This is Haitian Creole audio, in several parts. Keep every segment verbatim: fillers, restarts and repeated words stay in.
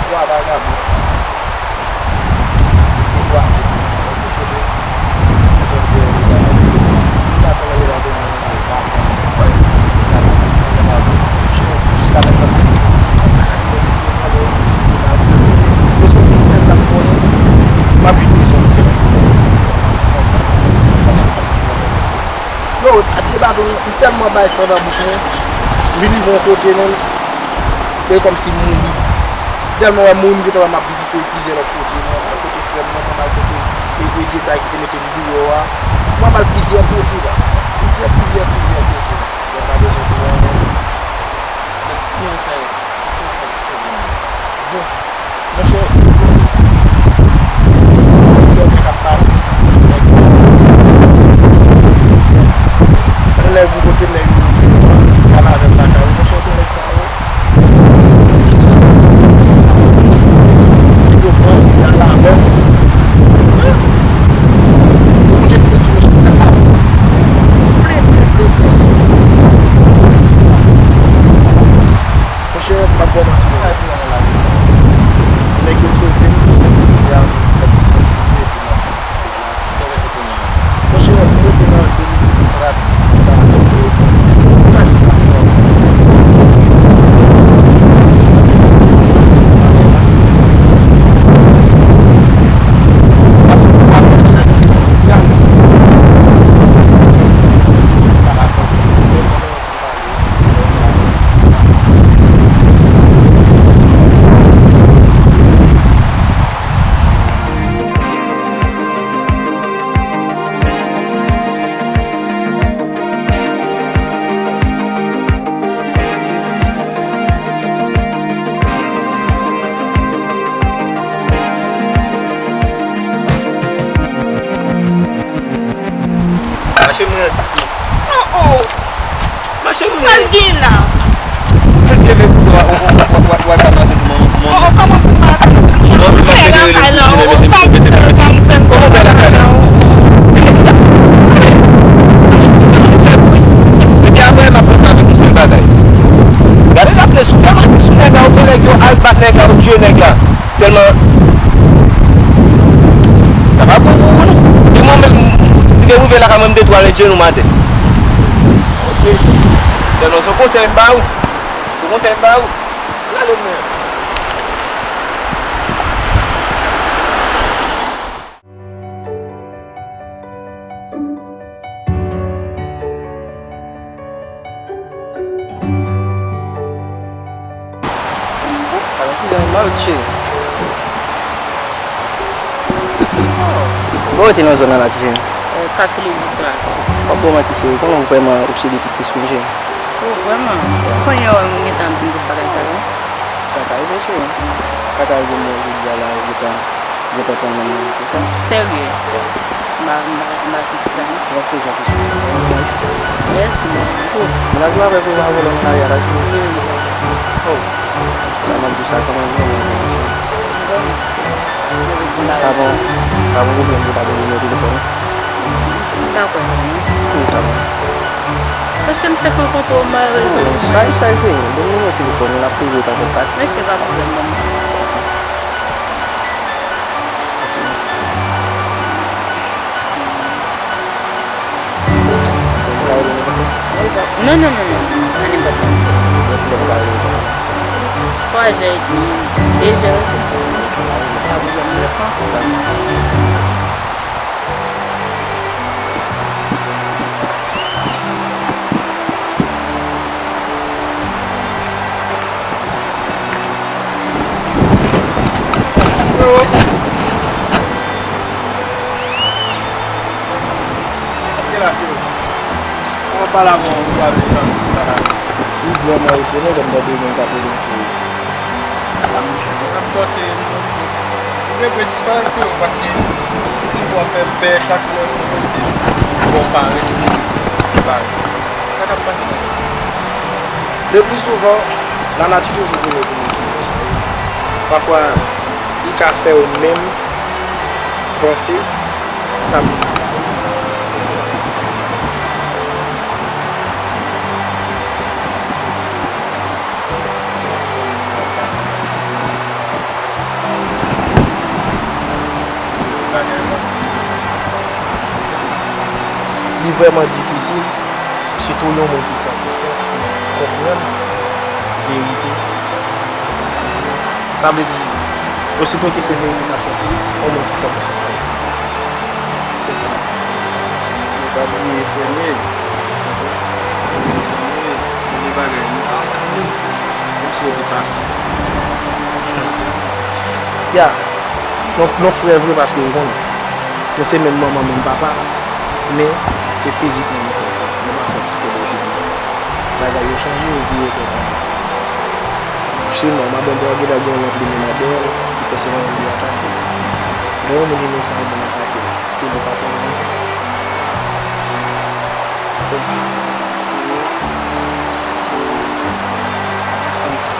de twa vagabon ki te kwaze. Yon kote, yon zòn dèyè Lebanon. M pa konn nan Lebanon, mwen pa konn. Se sa, se sa, se sa, se sa. Jiska mentnan, m pa konn ki sa m pa ka di, men si yo konnen, se pa vre. Mwen se yon Ayisyen, sa m konnen, m ap viv yon zòn dèyè. Yo, ap debake, m tèlman bay san nan bouch mwen, m vin rive yon kote menm, e kòmsi m mouri. Tèlman wè m mouri, m gentan wè m ap vizite plizyè lòt kote. Mwen al kote frè m nan, mwen al kote e, e detay ki te mete m deyò a. Mwen al plizyè kote la. Plizyè, plizyè, plizyè kote. Mwen pa bezwen tou ankò. Bon. Monchè, yo konnen ki sa k ap pase. Nèg yo, nèg yo kote nèg yo, y al avè m lakay yo. Monchè, yo konnen nèg sa yo. Yo pran, y al avè m. Hein? Yo konnen ki sa k ap plen, plen, plen, plen, sa. Sa l gen la? Ou fèk leve pou w al manje pou manman. Kòman pou sa? Kòman w pè lakay la? Epi apre, m ap panse avèk yon sèl bagay. Gade la, fè sou fè manti sou nèg la, ou fè nèg yo al bat nèg la, ou tiye nèg la. Sèlman, sa pa bon pou ou, non. Si mwen menm, m te rive lakay mwen, m te tou al met jenou m atè. Ok. Sèlman, se yon konsèy m ba ou. Se yon konsèy m ba ou. Al ale mwen. Alò, kouzen m, mal, cheri. Bon, ou rete nan zòn nan la, ti cheri? Kat Legis la. Bon, bon, ti cheri, konnen w vrèman obsede tout Kris pou m, cheri. Oh, vrèman? Ou konnen wè m gentan ap vin tout bagay sa yo. Sa ka rive, cheri. Sa ka rive, mwen, jodi a la, ou gentan Gentan pran nan men li konsa. Serye? M pa, m pa, m pa santi sa, non. Ou pa bezwen konsa. Yes, man. Oh, men la jwe avèk ou, pa vòlò nan lari a, la jwe. Oh. Sa m ap di sa kanmenm, non, men sa bon. Sa bon, pwoblèm, ou pa gen nimewo telefòn ou? M pa kwè sa, non. Ki sa, non? Paske m fèk rankontre w, malerezman. Oh, sa, sa, se, ban m nimewo telefòn ou, l ap peze pa kontak. Mesye, pa pwoblèm, ban m. Non, non, non, non. A nenpòt lè. Twa zè edmi, de zè osi. Pa bezwen m telefòn. Li vrèman etone lè m tande moun k ap rele m pou li. Mwen menm, m panse m, m, m gen dwe disparèt tou, paske li vin fè m pè chak lè m konekte. Bon, parèt, disparèt. Sa k ap pase nan vi? Le pli souvan, lanati toujou vini pou nou di nou sa. Pafwa, li ka fè w menm panse sa m di la. Li vrèman difisil, sitou yon moun ki san konsyans, pou konprann verite. Sa vle di, osipwen ke se verite n ap sòti, yon moun ki san konsyans pa ka. Se sa. Nou pa bliye premye. Premye bagay, nou pa bliye. Menm si yo te pase. Ya, nou, nou frè vre paske ou konnen. Nou se menm manman, menm papa, men se fizikman nou frè. Nou pa frè psikolojikman. Bagay yo chanje, yo vire tèt anba. Siman, madanm ou a genlè gen yon lòt limenna dèyè l, ki fè se manman li atake. Lè yon moun inosan, yon moun atake l, se li k ap anmèyè. Ou konprann? Ou, ou, ou, nan sans sa.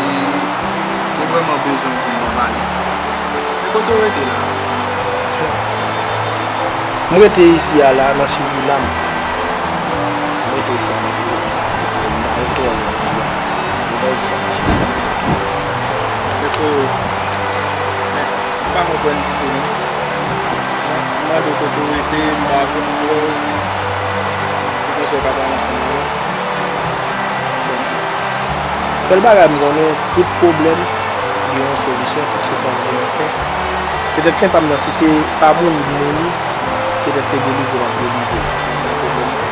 Li, li vrèman bezwen pou nou pale. Men kote w rete la? M rete isi a la, nan Sivila m. M rete isi a, nan Sivila. M pa rete isi a. M rete isi a, nan Sivila. Epo, men, m pa konprann ditou, non. M mande w kote w rete, m pa konn wè w. Se konsa w ka pale ansanm avè m. Sèl bagay m konnen, tout pwoblèm gen yon solisyon, tout soufrans gen yon fen. Petèt fen pa m nan, si se pa mouri m mouri, petèt se delivre m ap delivre. Nan pwoblèm mwen.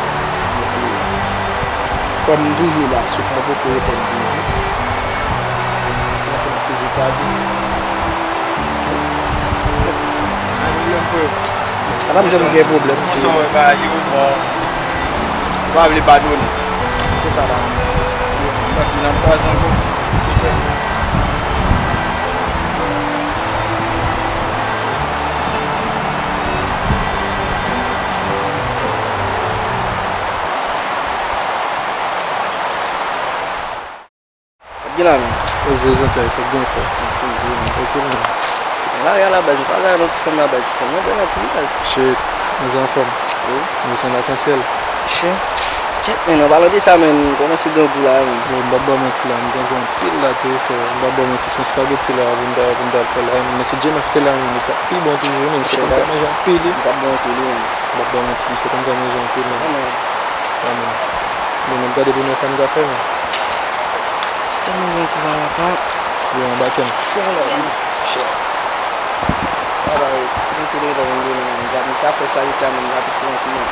Kòm m toujou la, souf mwen poko etèn toujou. Panse m ap toujou kwaze. Sa vle di, frè, sa p ap janm gen pwoblèm, se konsa w wè bagay yo, bon, ou pa vle padone. Se sa la. Paske nan twa zan ankò. Ki la menm? Poze zantray, sa k gen frè? Poze, man. Ok, man. Men lari a la baz, ou pa gade non ti fanm la baz, ti fanm nan bèl anpil baz. Shit, nou anfòm. Wi. Nou se lakansyèl. Shit. Shit, men an palan de sa, men, m kòmanse grangou la, men. Bon, m p ap ba w manti la, m grangou anpil la tou, frè. M p ap ba w manti, se yon spageti la, pou m ta, pou m ta fè la, men si J M F te la, men, li t ap pi bon toujou, men, se konn fè manje anpil, wi. M t ap bon anpil, wi, men. M p ap ba w manti, se konn fè manje anpil, men. Amen. Amen. Bon, m ap gade pou nou sa m ka fè, men. Stèl mwen gen kou pa mwen pa. Yo anbake m fon la wi. Chè. Papa, si misye te gentan vin demen, m ta, m ta fè espageti a menm rapid sou yon kou menm.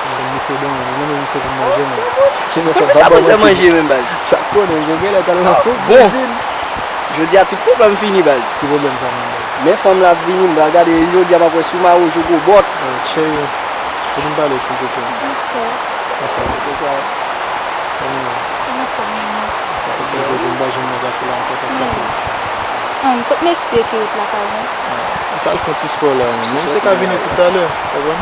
Mwen misye bon, mwen mande misye pou m manje menm. Sinon fò m pa ba w manti. Manje menm baz. Sa konnen, m genlè t al nan kizin. Jodi a tout pwoblèm fini baz. Ki pwoblèm sa menm baz? Men fanm la ap vini, m pral gade jodi a m ap wè si w mare w jou gwo bòt. Cheri, pou nou pale silvouplè. Bonswa. Bonswa. Bonswa. Kòman w ye? Kòman w ye? Sa fè de jou m pa jwenn nan kafe la ankò, sa k pase? An, kot mesye ki ret lakay mwen? Sa l fè yon ti spò la, menm se ka vini toutalè, w konprann?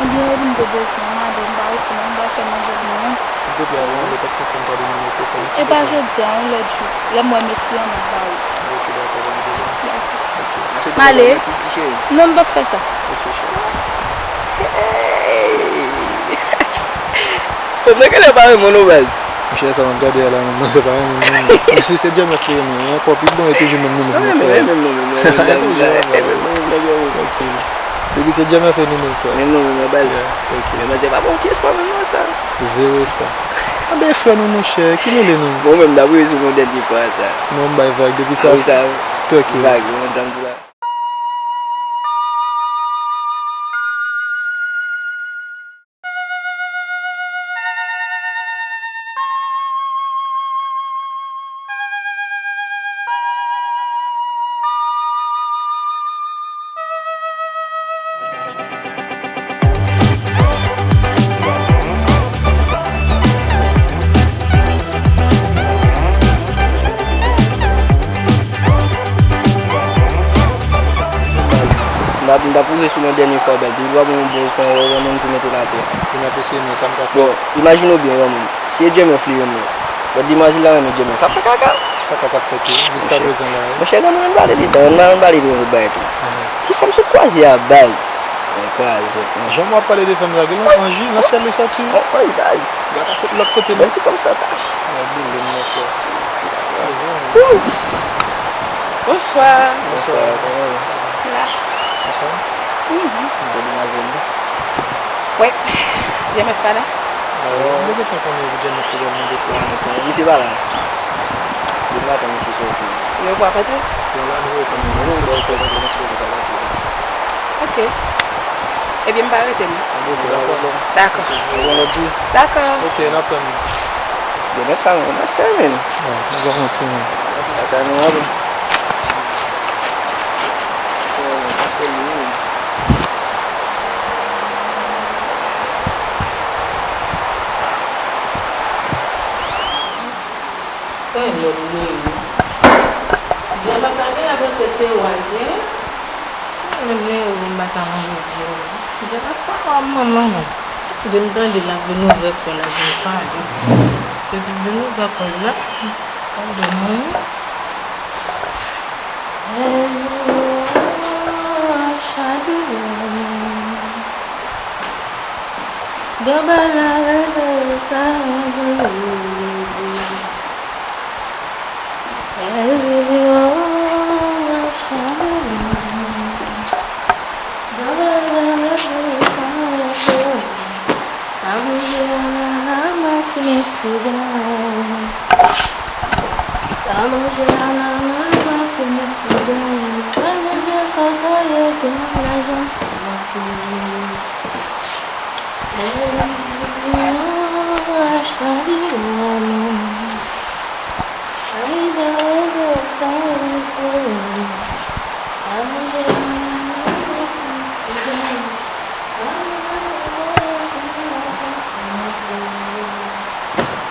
Ebyen, epi m te bezwen yon madanm, m pa rete non, m pa fè manje pou mwen. Silvouplè, yon lè, pa t konprann pa de nimewo telefòn, silvouplè. E pa jodi a, yon lòt jou, lè m wè mesye an, m ap ba ou. Ok, dakò, pa gen pwoblèm. Dakò. Ok. M ale. Non, m p ap fè sa. Ok, cheri. Hey! Fanm nan genlè pa renmen w non baz. Monchè, sa m ap gade a la, manzè pa renmen m non. Men si se J M F li renmen, ankò pi bon, e toujou menm nimewo, mon frè. Renmen, renmen non, men mwen renmen baz. Ok. Depi se J M F li renmen, frè. Menm non, men mwen baz. Yeah, ok. Men manzè pa bon, ki espwa menm nan sa? Zewo espwa. Anben frè nou, monchè, ki mele nou? Bon, menm dapre sou yon dènye fwa sa. Non, m bay vag depi sa. Ah wi, sa. Tranquille. Vag, yon djanm di la. M t ap, m t ap poze sou yon dènye fwa, bèl. Depi w ap yon bon espas, wè, wè, moun pou mete l atè. Pou n ap eseye, men sa m ka fè. Bon, imajine w byen, yon moun. Si e J M F li renmen, lòt demwazèl la renmen J M F. K ap fè kaka. Kaka k ap fèt, wi. Jiska prezan la, wi. Monchè, granmoun, ann pale de sa, ann, ann pale de yon lòt bagay tou. Ti fanm sot kwaze a, baz. Mwen kraze. Jan w ap pale de fanm sa, gen yon anj nan syèl li soti. Yon anj, baz. Li pa ka soti lòt kote, non. Bèl ti fanm san tach. Mwen boule m, monchè. Bonswa. Bonswa, kòman w ye? La. Anfòm? Mhm. Bèl demwazèl, wi. Wi. J M F pa la? Mwen gentan konnen J M F te mande pou misye pa la. Depi maten misye soti. Yo pa rete? Yo la, nou rete. Ok. Ebyen, m pa rete non. Dakò. Dakò. Ok, n ap tann. Demen sa, mwen nan sèmen. Mwen pa santi mwen. Lakay mwen anpil. Mwen pa sèmen. Kwen lòt mwen ye. Jan papa gen la panse se wa l ye. Mwen gen yon m pa ka manje djòl. Jan pa fè wa manman mwen. Vin tande l ap vin ouvè kò l ap vin pale. Epi vin ouvè kò l la. Tande mwen. Daba la rele sa.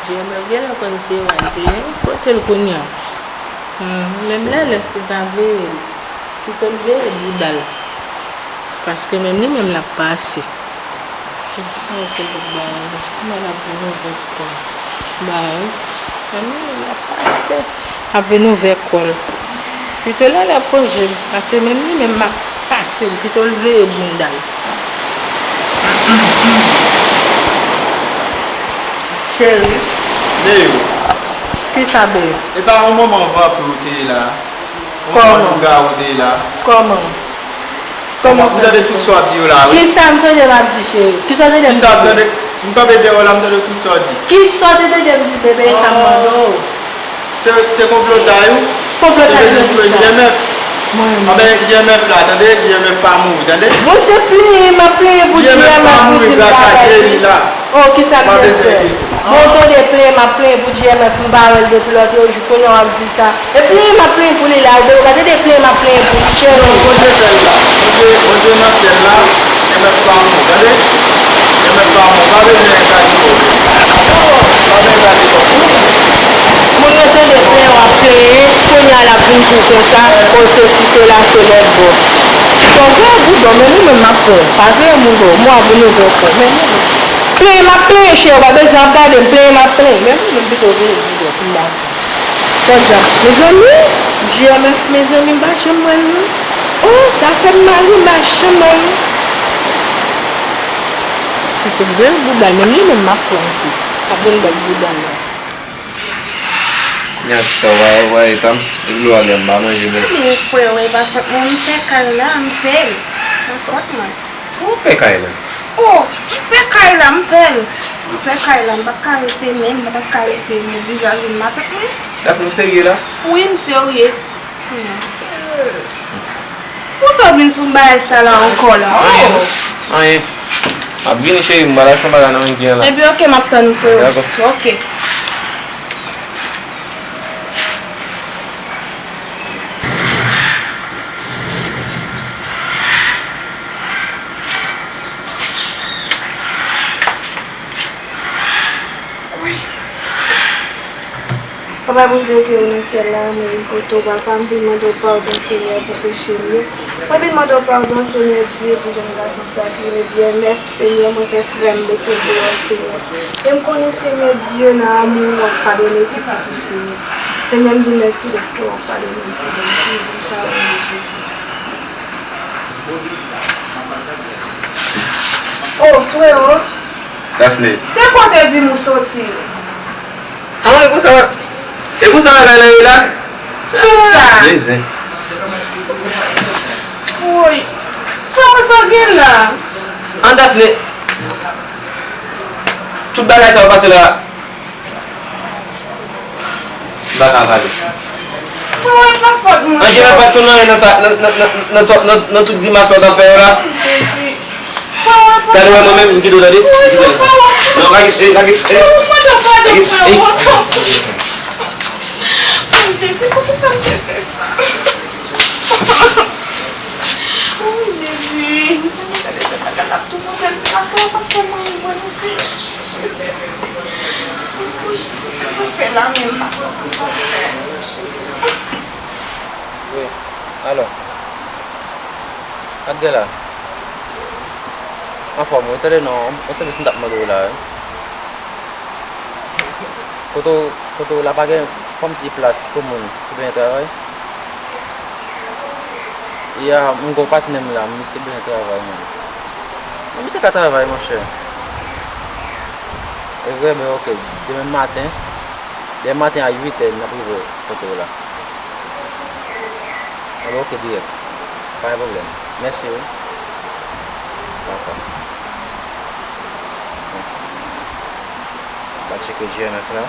J M F genlè konn se wa l te ye, kote l kounye a? Hmm, menm lè lè se ta veye l, kite l veye bouda l. Paske menm li menm l ap pase. Se, se, se lòt bagay la. Kòman l ap vin ouvè kò l? Bagay. Mezanmi, l ap pase, ap vin ouvè kò l. Pito l alè poze l, paske menm li menm m ap pase l, pito l veye bounda l. Cheri. Bebe. Kisa, bebe? E pa yon moman vanpi ou te ye la? Yon moman lougawou te ye la? Kòman? Kòman? Kòman? M tande tout sa w ap di yo la, wi. Kisa m tande m ap di, cheri? Kisa w tande m di? Kisa w tande? M kanpe dèyè w la, m tande tout sa w di. Kisa w te tande m di, bebe, sa m mande w? Se, se konplotay ou? Konplotay mwen pou sa. J M F. Mwen. Anben, J M F la, tande, J M F pa mouri, tande? Bon, se plenyen m ap plenyen pou J M F. J M F pa mouri gras a Jerry la. Oh, kisa m te fè? Bon, tande, plenyen m ap plenyen pou J M F, m pa wè l depi lòt jou, kounye a w ap di sa. E plenyen m ap plenyen pou li la, ou pa tande plenyen m ap plenyen pou li, cheri. Non, Bondye fè l la. Bondye, Bondye nan syèl la, J M F pa mouri, tande? J M F pa mouri, pa bezwen gade kò. Pa bezwen gade kò. Moun nan tande plenyen w ap plenyen, kounye a l ap vin di w konsa, o sesi, sela, se lòt bò. Sa vre, boudon, men nou menm m ap pran. Pa vre, moun, bon, mwa vin ouvè kò. Men nou menm. Plenyen m ap plenyen, cheri, ou pa bezwen ap gade m, plenyen m ap plenyen. Men nou menm pito vini, boudon, pou m ba. Fò djab. Mezanmi, J M F, mezanmi, m pa janm wè l, non. Oh, sa fè m mal, wi, m pa janm wè l, non. Pito bèl bouda l, menm li menm m ap pran tou. Ap vin bèl bouda l la. Kounya sista w pa wè eta m, e dlo a lè m pa manje menm. Men frè, e pa fòt mwen, m fè kay la, m fè l. Pa fòt mwen. Ou fè kay la? Oh, m fè kay la, m fè l. M fè kay la, m pa t ka rete menm, m pa t ka rete, m oblije al jwenn matant mwen. Dafne, ou serye la? Wi, m serye. Pousa w vin sou bagay sa la ankò la? Anyen, oh, anyen. M ap vini, cheri, m pral achte yon bagay nan Wendy's la. Ebyen, oke, m ap tann ou, freo. Dakò. Oke. Papa Bondye ke ou nan syèl la, mwen vin kote w, papa, m vin mande w padon, Senyè, pou peche m yo. Mwen vin mande w padon, Senyè Dye, pou jèn gason sa ki rele J M F, Senyè, mwen fè frè m mete l deyò, Senyè. E m konnen, Senyè Dye, nan amou w, w ap padone pitit ou, Senyè. Senyè, m di w mèsi dèske w ap padone m, Senyè. M priye pou sa, o non de Jezi. Oh, freo. Dafne. Te kote di m ou soti? Ah, e konsa, e konsa bagay la ye la? Kisa? Ah, zen. Woy. Kòman sa w gen la? An, Dafne. Tout bagay sa yo pase la. M pa ka pale. Freo, e pa fòt mwen. Anjela pa t konn anyen nan sa, nan, nan, nan, nan sa, nan, nan tout grimas sa w t ap fè yo la. Jezi. Freo, e pa fòt mwen. Gade wè mwen menm, m kite w tande. Wi, freo. Non, lage, eh, lage, eh. Freo, padon, padon, lage, freo. Eh. Oh, Jezi, poukisa m te fè sa? Oh, Jezi, m santi gade tèt la, gade ap tou moute, m di, asa w pa fè mwen anyen, mwen, non, Senyè. Jezi. Oh, Jezi, sa mwen fè la menm, m pa konn sa m pral fè. Jezi. Wi. Alò. Ak gè la. Anfòm, wi, tande non, yon sèvis m t ap mande w la, wi. Kote w, kote w la pa gen kòmsi plas pou moun ki byen travay? Ya, m gon patnè m la, misye byen travay, man. Men misye ka travay, monchè. E vre, ben, oke. Demen maten, demen maten a uit è, n ap rive kote w la. Alò, oke, dirèk. Pa gen pwoblèm. Mèsi, wi. Dakò. Bon. Va tcheke J M F la.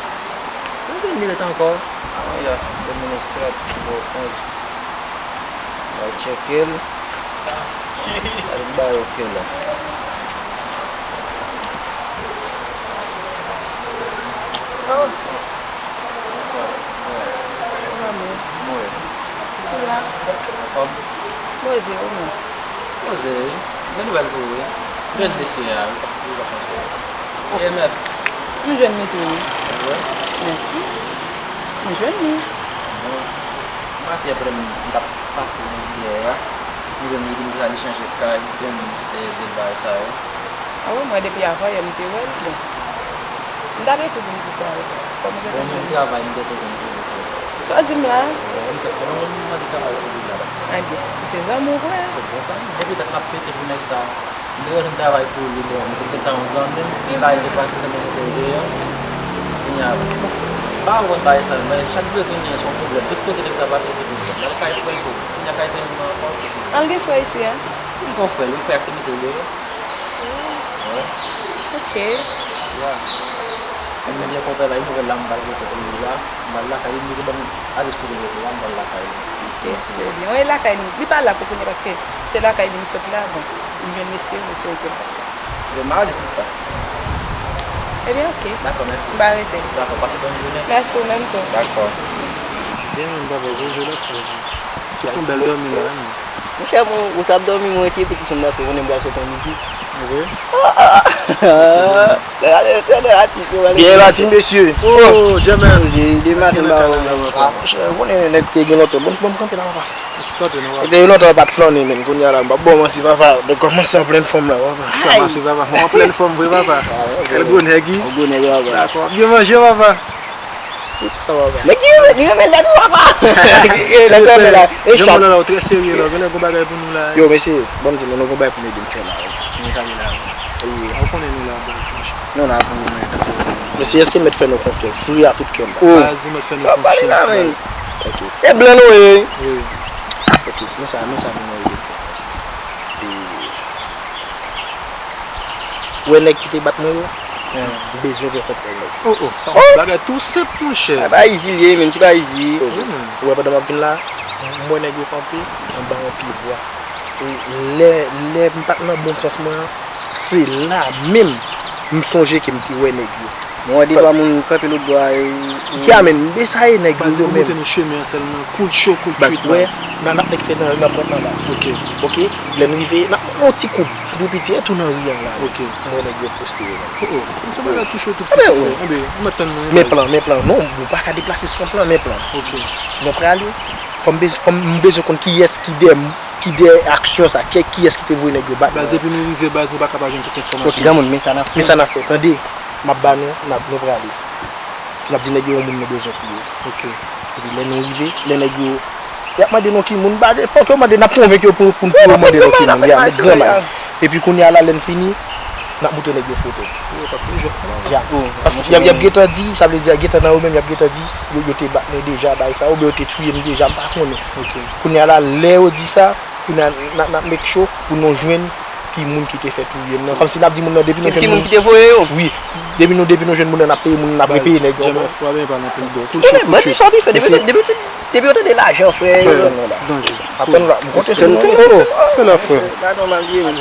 Ou vin li ret ankò. Ah, ya. Dè minit trant, bon, onz. Va tcheke l. Al ba yo ke la. Oh. Bonswa. Kòman w ye? Mwen. Ou la? Anfòm? Poze, ou menm? Poze, wi. Gen nouvèl pou ou, wi. M jwenn mesye a, wi, li pa chanje. J M F. M jwenn li tou, wi. Ou wè? Mèsi. M jwenn li. Bon. M pa t gen pwoblèm, m t ap pase nan dèyè a. M jwenn li, li di m sa li chanje kay, li jwenn, eh, de bagay sa yo. A wi, mwen depi avanyè m te wè l, bon. M t ap ekri pou m di sa. Kòman w te Bon, menm travay m te toujou m toujou fè. Sa w di m la? Bon, m te, bon, mwen mande travay pou li la. Ebyen, se zanmi w vre. Bon, sa, depi dat m ap pete pou nèg sa. M te jwenn travay pou li, bon, m te gentan yon zanmi m, li bay te pase zanmi m te ye an. Kounye a, m pa konn bagay sa, men chak lè tounen se yon pwoblèm. Tout kote nèg sa pase se pwoblèm. Lè l kay frè l tou, kounye a kay zanmi m nan ankò se pwoblèm. An gen frè isi a? M gon frè l, wi, frè a ki te mete l deyò. Wi. Ok. Ya. Mwen gen konpè la, yon nouvèl la, m pral rete pou li la. M pral lakay li, li te ban m adrès kote l rete la, m pral lakay li. Ok, se byen. Wi, lakay li. Li pa la pou kounye a paske se lakay li m sot la, bon. M jwenn mesye yo, mesye yo di m pa la. Yo, m a rele pita. Ebyen, ok. Dakò, mèsi. M pa rete. Dakò, pase bòn jounen. Mèsi, ou menm tou. Dakò. Byen, menm papa, Jojo la, frè. Ti fon bèl dòmi la, non? Monchè, bon, ou t ap dòmi, mwen rete epi ti chanm nan, konnen m pral sot an mizik. Wi. Gade, se de atis, yo, gade. Byen bati, mesye. Oh, Jamel. Poze, de maten, ba, ah, monchè, ou konnen nèg te gen lontan. Bon, bon, kanpe la, papa. Ou ti kanpe, non, papa. Te gen lontan, pa t flannen, menm. Kounye a la, m p ap ba w manti, papa. Mwen kòmanse an plèn fòm la, papa. Sa mache, papa. Mwen an plèn fòm, vre, papa. Kèl gwo nèg, wi. Gwo nèg, papa. Dakò. Byen manje, papa. Sa va, papa. Nèg yo, nèg yo renmen lèt ou, papa. Lèt ou renmen la. E chòk. Jan mwen la, ou trè serye la. Gen lè gon bagay pou nou la. Yo, mesye, ban m di nou, nou gon bagay pou nou ede m fè la, wi. Ki sa ki la, wi? Wi. Ou konnen nou la, baz, monchè. Nou la pou ou, men, tout se vre. Mesye, èske m mèt fè nou konfyans? Vre a tout kè m. Oh. Baz, ou mèt fè nou konfyans, baz. Ok. E blan nou ye. Wi. Ok, men sa, men sa nou mèt ede m fè. Wè nèg ki te bat mwen yo, m bezwen gen kont nèg yo. Oh, oh, sa yon bagay tou senp, monchè. Bagay izi l ye, menm ti bagay izi. Wi, menm. Ou wè pandan m ap vin la, m wè nèg yo kanpe anba yon pye bwa. E lè, lè m pa t nan bon sans mwen an, se la menm m sonje ke m te wè nèg yo. Mwen wè de twa moun kanpe lòt bò a, e, e. Ya, men, men sa e nèg yo, yo menm. Baz, nou monte nan chemen an sèlman, kou l cho, kou l kwit, baz. Baz, wè, nan, n ap nèk fè nan, nan pwent lan la. Ok. Ok, lè n rive, n ap nan yon ti koub, pi piti, e tou nan ri an la. Ok. Mwen nèg yo poste yo la. Oh, oh, se bagay tou cho, tou kwit, frè. Enben, m ap tann nou. Men plan, men plan. Non, ou pa ka deplase san plan, men plan. Ok. Nou prale, fò m bez-, fò m, m bezwen konn kiyès ki dèyè m. Ki dèyè aksyon sa, kè, kiyès ki te voye nèg yo bat mwen? Baz, depi nou rive, baz, nou pa ka pa jwenn tout enfòmasyon. Ok, granmoun, men sa n ap fè. Men sa n ap fè, tande, m ap ba nou, n ap, nou prale. N ap di nèg yo yon moun nou bezwen pou yo. Ok. Epi lè nou rive, lè nèg yo, y ap mande nou ki moun, ba, fòk yo mande, n ap konvenk yo pou, pou, pou yo mande nou ki moun, ya, nèg granmay. Epi kounye a la, lè n fini, n ap montre nèg yo foto. Yo p ap bezwen. Ya. Paske y ap, y ap gentan di, sa vle di, gentan nan yo menm, y ap gentan di, yo, yo te bat mwen deja, bagay sa, oubyen yo te touye m deja, m pa konnen. Ok. Kounye a la, lè yo di sa, kounye a, n a, n ap make sure pou nou jwenn ki moun ki te fè touye m nan. Kòmsi n ap di moun nan, depi nou jwenn moun. Ki moun ki te voye yo? Wi. Depi nou, depi nou jwenn moun nan, n ap peye moun nan, n ap repeye nèg yo ankò. Baz, w ap byen pale anpil, bro. Kou l cho, kou l kwit. Depi, depi, depi yo tande lajan, frè, yo tann nou la. Danje. Ap tann la. M konte sou nou. Fè la, frè. Gade yon malye, men.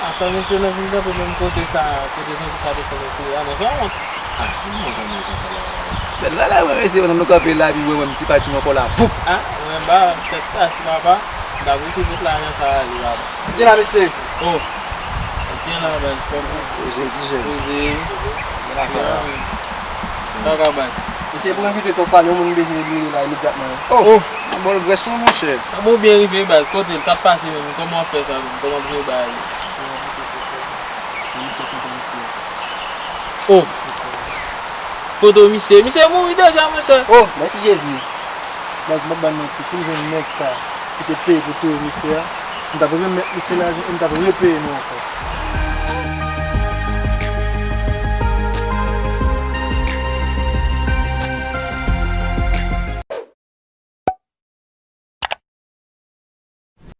Atò, mesye, nou vin kanpe menm kote sa, kote zanmi sa te fè nou kouri a, men se yon wont. Ah, nou wont anmwe konsa la. Bèl bagay, mwen, mesye, nou kanpe la, epi mwen, mwen, m ti pati ankò la, voup! Ah, mwen, ba, m sèt pase, papa, m t ap resi tout lajan sa ale, papa. Gen la, mesye. Oh. Gen la, baz, kòm. Poze, ti jèn. Poze. Gen afè la. Sa ka bay. Mesye, pou envite tòp pale, yon moun bezwen li la imedyatman. Oh. Oh. Bon, rès mwen, monchè. Kòman w byen rive, baz? Kote l t ap pase menm? Kòman w fè sa menm? Kòman w jwe bagay? Oh. Foto misye. Misye mouri deja, monchè. Oh, mèsi Jezi. Baz, m ap ba n manti, si m jwenn nèg sa ki te peye pou touye misye a, m t ap remèt misye lajan e m t ap repeye nou ankò.